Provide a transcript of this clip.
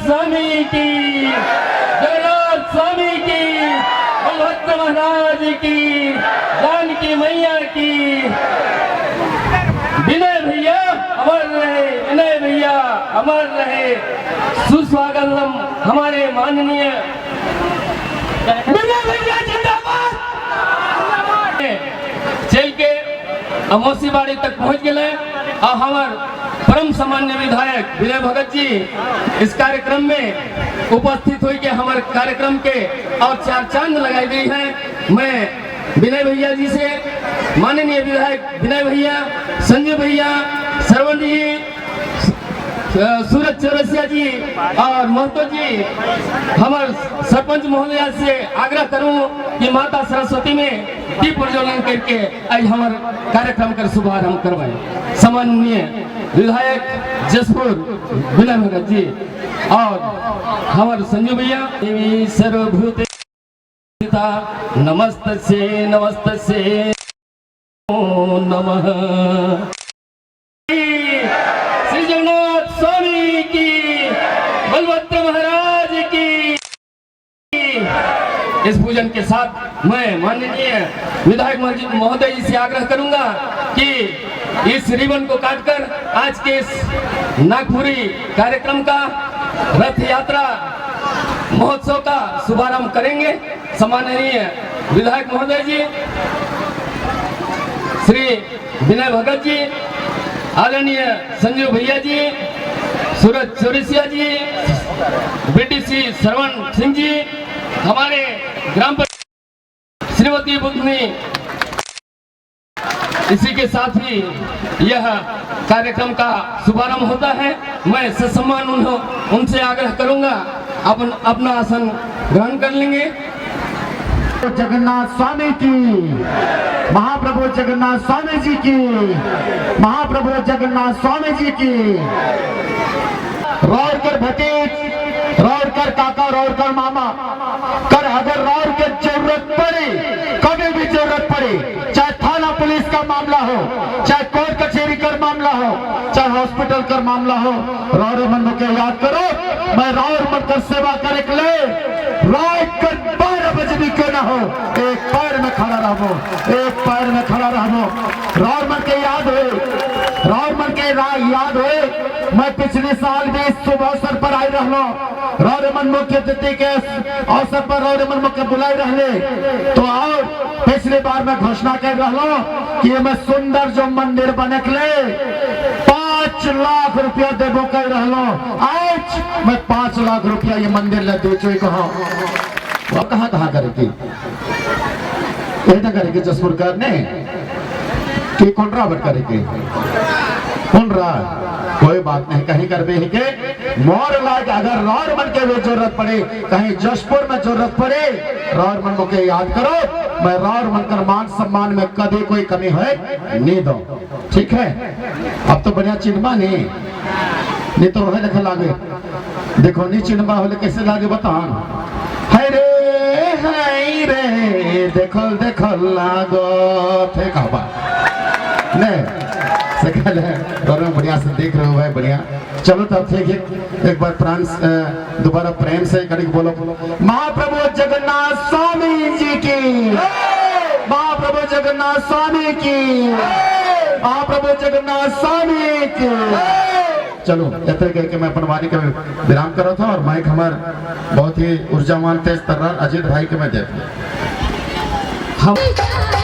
स्वामी की, जगन्नाथ स्वामी की, बलभद्र महाराज की, जानकी मैया की। विनय भैया अमर रहे, विनय भैया अमर रहे। सुस्वागतम हमारे माननीय विनय भैया जिंदाबाद। चल के अमोसी बाड़ी तक पहुंच गए और हमार परम सामान्य विधायक विनय भगत जी इस कार्यक्रम में उपस्थित हुई के हमारे कार्यक्रम के और चार चांद लगाई गई है। मैं विनय भैया जी से, माननीय विधायक विनय भैया, संजय भैया, श्रवण जी, सूरज चौरसिया जी और महतो जी, हमारे सरपंच महोदय से आग्रह करूं कि माता सरस्वती में दीप प्रज्वलन करके आज हमारे कार्यक्रम का शुभारंभ करवाएं। सम्माननीय विधायक जसपुर विनय भगत जी और हमारे संजू भैया। देवी सर्वभूत नमस्तस्यै नमस्तस्यै नमः। श्री जगन्नाथ स्वामी की, बलभद्र महाराज की। इस पूजन के साथ मैं माननीय विधायक महोदय जी से आग्रह करूंगा कि इस रिबन को काटकर आज के इस नागपुरी कार्यक्रम का, रथ यात्रा महोत्सव का शुभारंभ करेंगे। सम्माननीय विधायक महोदय जी, श्री विनय भगत जी, आदरणीय संजीव भैया जी, सूरज चौरसिया जी, बीटीसी श्रवण सिंह जी, हमारे ग्राम पंचायत श्रीमती बुद्धनी। इसी के साथ ही यह कार्यक्रम का शुभारंभ होता है। मैं ससम्मान उनसे आग्रह करूंगा, अपना आसन ग्रहण कर लेंगे। जगन्नाथ स्वामी की, महाप्रभु जगन्नाथ स्वामी जी की, महाप्रभु जगन्नाथ स्वामी जी की। रौरकर भतीज, रौरकर काका, रौरकर मामा कर अगर रौर के जरूरत पड़ी, कभी भी जरूरत पड़ी, चाहे थाना पुलिस का मामला हो, चाहे कोर्ट कचहरी कर मामला हो, चाहे हॉस्पिटल का मामला हो, रौर मन के याद करो। मैं रौर मन कर सेवा करे के लिए रात कर 12 बजे भी क्यों ना हो, एक पैर में खड़ा रहो, एक पैर में खड़ा रहो। रौर मन के याद हो, रौर मन के याद हो, मैं पिछले साल भी इस शुभ अवसर पर आई रहलो। रौर मन मुख्य अतिथि के अवसर पर रौर मन मुख्य बुलाई रहले तो और पिछली बार मैं घोषणा कर रहलो कि ये मैं सुंदर जो मंदिर बने के लिए 5 लाख रुपया देबो कर रहलो। आज मैं 5 लाख रुपया ये मंदिर ले दे चुकी हूँ। वो कहाँ कहाँ करेगी? ये करेगी जसपुर करने कि कौन रावट करेगी? कौन रहा, कोई बात नहीं, कहीं कर ही के मोर लाग अगर रौर मन के भी जरूरत पड़े, कहीं जशपुर में जरूरत पड़े, रौर मन को याद करो। मैं रौर मन कर मान सम्मान में कभी कोई कमी है नहीं दो। ठीक है, अब तो बढ़िया चिन्हबा नहीं, नहीं तो वह लिखा लागे। देखो, नहीं चिन्हबा होले कैसे लागे बतान। हाय रे, हाय रे, देखल देखल लागो थे कहबा नहीं सकल है। दोनों बढ़िया से देख रहे हो भाई, बढ़िया। चलो तब ठीक है, एक बार प्राण दोबारा प्रेम से करके बोलो, महाप्रभु जगन्नाथ स्वामी जी की, महाप्रभु जगन्नाथ स्वामी की, महाप्रभु जगन्नाथ स्वामी की। चलो, इतने कह के मैं अपन वाणी का विराम कर रहा था और माइक हमार बहुत ही ऊर्जावान, तेज तर्रार अजीत भाई के मैं देता हम हम